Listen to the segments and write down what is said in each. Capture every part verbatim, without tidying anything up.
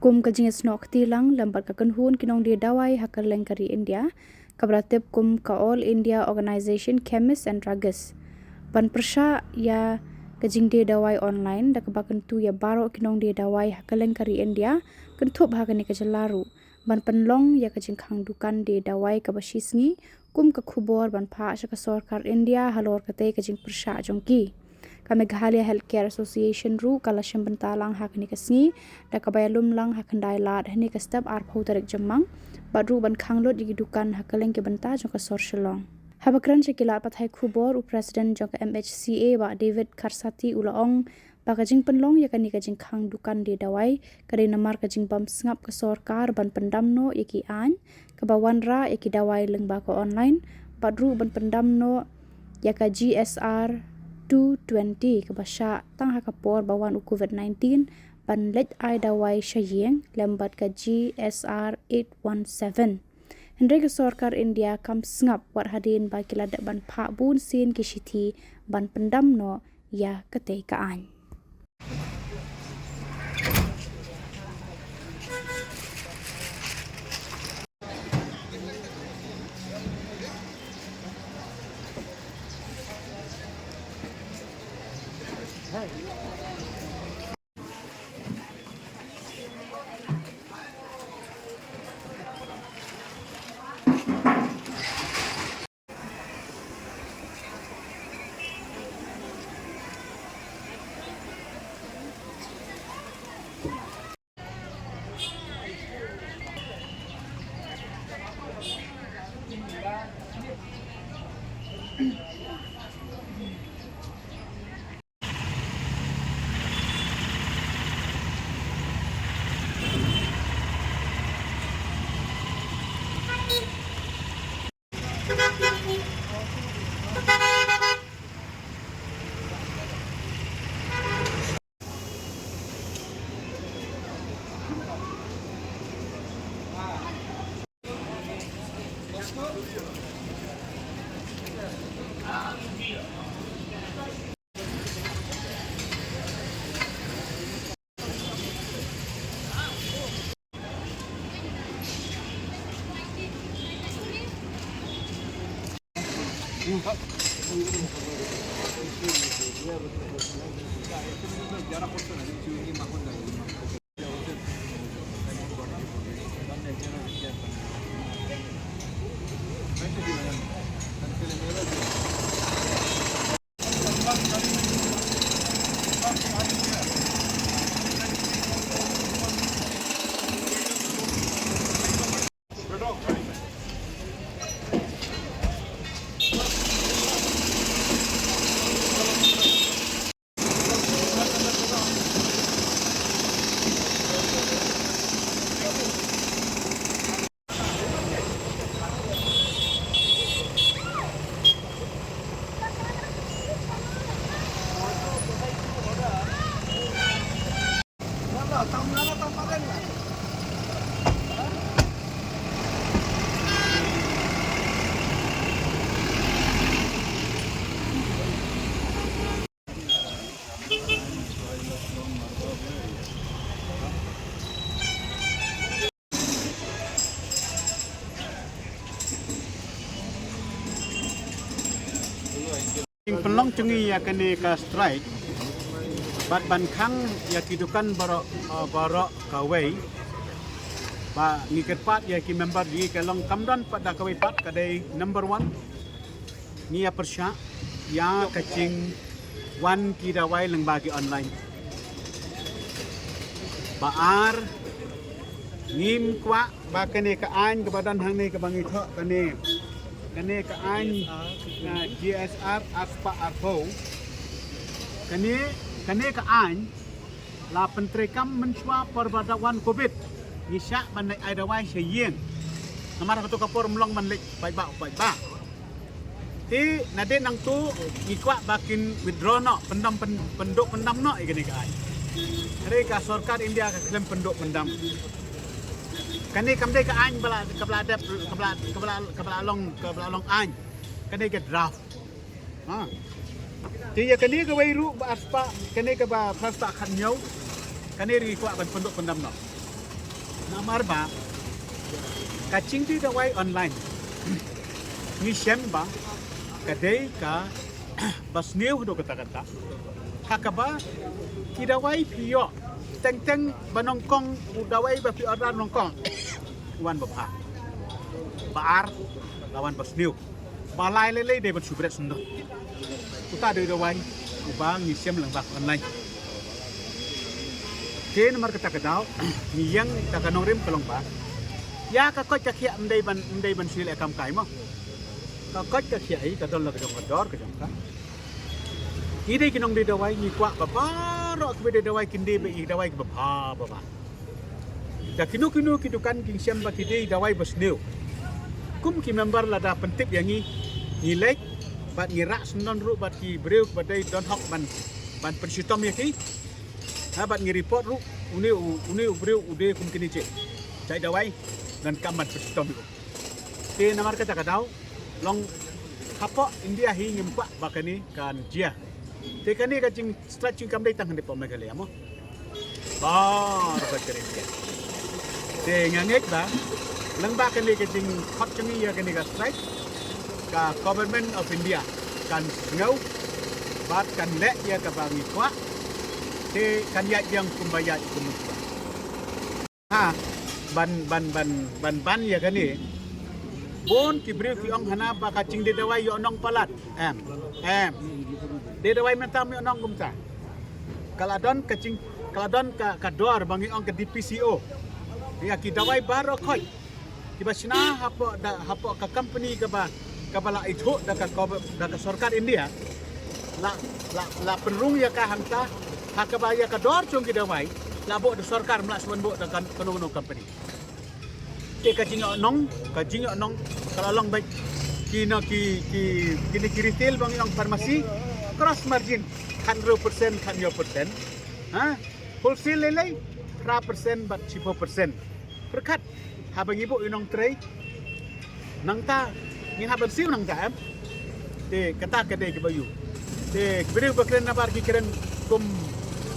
Kum ka jingïasnoh kti lang lem bad ka kynhun ki nongdie dawai ha kylleng ka ri India, kaba la tip kum ka All India Organisation Chemists and Druggists, ban pyrshah ïa ka jingdie dawai online, da kaba kyntu ïa baroh ki nongdie dawai ha kylleng ka ri India, kynthup ha kane ka jylla ruh, ban pynlong ïa ka jingkhang dukan die dawai kaba shi sngi, kum ka khubor ban phah sha ka sorkar India halor katei ka jingpyrshah jong ki. Ka Meghalaya Healthcare Association ruh ka la shim bynta lang ha kane ka sngi, da kaba ïalum lang ha khyndai lad hynne ka step arphew tarik Jymmang, bad ruh ban khang lut ïa ki dukan ha kylleng ki bynta jong ka sor Shillong. Haba kren sha ki lad pathai khubor, u President jong ka M H C A, Bah David Kharsati, u la ong ba ka jingpynlong ïa kane ka jingkhang dukan die dawai ka dei namar ka jingbym sngap ka sorkar ban pyndam noh ïa ki aiñ kaba wanrah ïa ki dawai lyngba ka online, bad ruh ban pyndam noh ïa ka G S R two twenty kaba shah tang ha ka por ba wan u Covid nineteen, ban leit ai dawai sha ïing, lem bad ka G S R eight one seven. Hynrei ka sorkar India kam sngap, wat hadien ba ki la dep ban phah bun sien ki shithi ban pyndam noh ïa katei ka aiñ. Jingpynlong jong ngi ïa kane ka strike bad ban khang ïa ki dukan baroh, uh, baroh kawei. Ba ngi kyrpad ïa ki member jong ngi ka long kam don pat da kawei pat, ka dei number one, ngi ïa pyrshah ïa ka jingwan ki dawai lyngba ki online. Ba ar, ngim kwah ba kane ka aiñ kaba don hangne kaba ngi thoh kane, kane ka aiñ, uh, G S R arspah arphew. Kane, kane ka aiñ la pyntreikam mynshuwa por ba da wan Covid. Ngi shah ban leit ai dawai sha ïing. Namar kato ka por ym long ban leit paidbah paidbah. Te nadien nangto ngi kwah ba kin withdraw noh, pyndam pyn-, pynduh pyndam noh ïa kane ka aiñ. Hynrei ka sorkar India ka khlem pynduh pyndam. Kane kam dei ka aiñ ba la, kaba la dep, kaba la, kaba la, kaba la long, kaba la long aiñ. Kane ka draft. Ha. Te ïa kane kawei ruh ba arspah, kane kaba phraspah khathynñiew, kane ruh ngi kwah ban pynduh pyndam noh. Namar ba ka jingdie dawai online ngi shem ba ka dei kaba sniew haduh katta katta. Ha kaba ki dawai phi ïoh teng teng ba nyngkong, u dawai ba phi order nyngkong u wan ba bha, ba ar la wan ba sniew, ba lai lei lei dei ban shu bret syndon. Uta dei u dawai uba ngi shem lyngba online. Te namar kata ka daw ngi ïeng da ka nongrim ka long ba ïa ka koit ka khiah ym dei ban, ym dei ban shu leh kam kai mo. Ka koit ka khiah hi ka don la ka jong ka dor ka jong ka. Ngi dei ki nongdie dawai ngi kwah ba baroh kiba die dawai kin die bad i dawai kaba bha ba bha. Da kino kino ki dukan ki shem ba ki die dawai ba sniew. Kum ki member lada pyntip ïa ngi, ngi leit bad ngi rah syndon ruh bad ki briew ba dei don hok ban, ban pynshitom ïa ki. Ha, bad ngi report ruh une u, une u briew u die kum kine, jait dawai, donkam ban pynshitom ïa u. Te namar kata ka daw long hapoh India hi ngim kwah ba kane kan jia. Te kane ka jing strike jingkam dei tang hangne hapoh Meghalaya mo. Baroh ka ri India. Te nga ngeit ba lyngba kane ka jingkhot jong ngi ïa kane ka strike, ka Government of India kan sngew bad kan leh ïa kaba ngi kwah. Te kan ïaid biang kumba ïaid kumba. Ha, ban, ban, ban, ban, ban ïa kane. Bun ki briew ki ong hana ba ka jingdie dawai ïoh nong palat. Em, em. Die dawai mynta ym ïoh nong kumta. Ka la don ka jing, ka la don ka, ka dor ba ngi ong ka D P C O. Ïa ki dawai baroh khoit kiba shna hapoh da, hapoh ka company kaba, kaba la ithuh da ka, da ka sorkar India. La, la, la pynrung ïa ka hangta, ha kaba ïa ka dor jong ki dawai la buh da sorkar, ym lah shuh ban buh da ka, kano kano company. Te ka jingïoh nong, ka jingïoh nong ka la long beit. Kino ki, ki, kine ki retail ba ngi ong pharmacy, gross margin khathynriew percent, khathynñiew percent. Ha? Wholesale lei lei phra percent bad shiphew percent. Pyrkhat, haba ngi buh ïa u nongtrei nangta ngin hap ban siew nangta, em. Te kata ka dei kaba ïoh. Te ki briew ba kren nabar ki kren kum,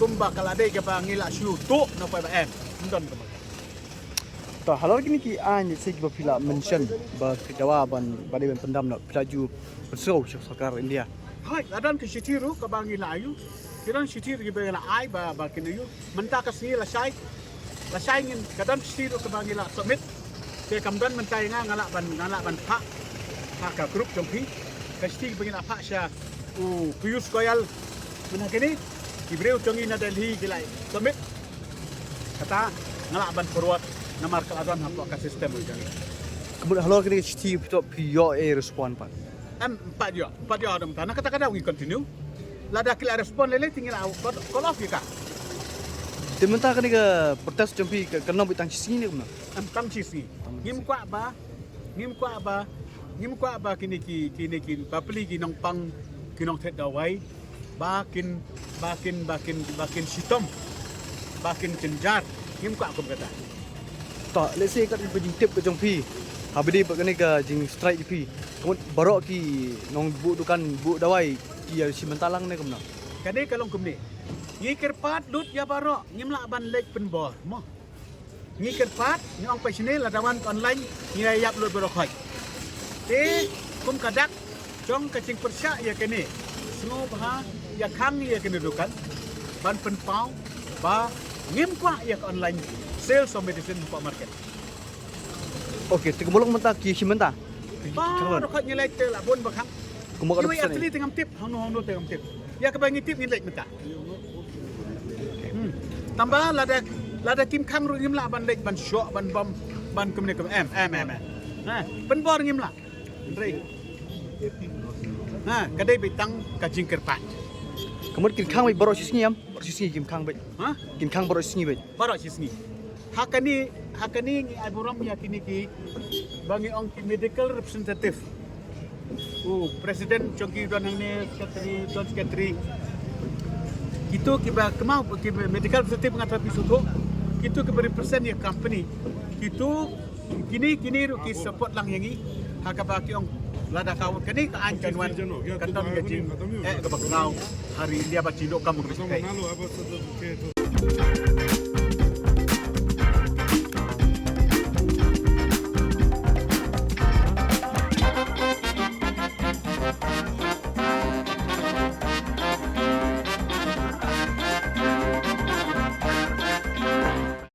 kumba ka la dei kaba ngi la shu tuh na poi ba, em. Ym don kumba. To, halor kine ki aiñ lehse kiba phi la mention ba ki dawa ban, ba dei ban pyndam noh, phi la ju pynsngew sha sorkar India? Hooid, la don ki shithi ruh kaba ngi la ïoh. Ki don shithi ruh kiba ngi la ai ba, ba kin ïoh. Mynta ka sngi lashai, lashai ngin, ka don shithi ruh kaba ngi la submit. Te kam don mynta ïa nga, nga lah ban, nga lah ban phah ha ka group jong phi. Ka shithi ba ngi la phah sha u Piyush Goyal mynta kine, ki briew jong ngi na Delhi ki la submit. Kata nga lah ban forward namar ka la don hapoh ka system jong ngi. Ka mut halor kine ki shithi phi to phi ïoh ei respond pat? Em, ym pat ïoh, ym pat ïoh, dang ta na kata ka daw ngi continue. Lada ki la respond lei lei te ngi la call, call off ïa ka. Te mynta kane ka protest jong phi ka, kan long beit tang shi sngi ne kumno? Em, tang shi sngi. Ngim kwah ba, ngim kwah ba, ngim kwah ba kine ki, kine ki bapli ki nongpang, ki nongthied dawai ba kin, ba kin, ba kin, ba kin shitom, ba kin jynjar. Ngim kwah kum kata. To, lehse katba jingtip ka jong phi, haba dei ba kane ka jingstrike jong phi, ka mut baroh ki nongbuh dukan buh dawai ki ïa shim bynta lang ne kumno? Kane ka long kumne. Ngi kyrpad lut ïa baroh, ngim lah ban leit pynbor mo. Ngi kyrpad, ngi ong peit shane, lada wan ka online ngi ïa ïap lut baroh khoit. Te kum ka dak jong ka jingpyrshah ïa kane, sngewbha ïa khang ïa kane dukan ban pynpaw ba ngim kwah ïa ka online sales of medicine hapoh market. Okay, te kumno mynta ki shim bynta? Baroh khoit ngi leit te la bun ba khang. Kumno ka dei? Ngi wei atli te ngam tip, hangno hangno te ngam tip. Ïa kaba ngi tip ngi leit mynta. Hmm. Tangba lada, lada kim khang ruh ngim lah ban leit ban shoh ban bam ban kumne kum, em, em, em, em. Ha, pynbor ngim lah. Hynrei ha, ka dei beit tang ka jingkyrpad. Ka mut kin khang beit baroh shi sngi em? Baroh shi sngi kin khang beit? Ha? Kin khang baroh shi sngi beit? Baroh shi sngi. Ha kane, ha kane ngi ai burom ïa kine ki, ba ngi ong ki medical representative. U president jong ki don hangne, secretary, joint secretary. Kito kiba kynmaw ki medical representative nga tharai phi sngewthuh. Kito kiba represent ïa company. Kito, kine, kine ruh ki support lang ïa ngi. Ha kaba ki ong lada ka wan kane ka aiñ kan wan, kan don ka jing, eh, kaba kynmaw ha ri India ba jingdonkam ka ba jingkyrpad.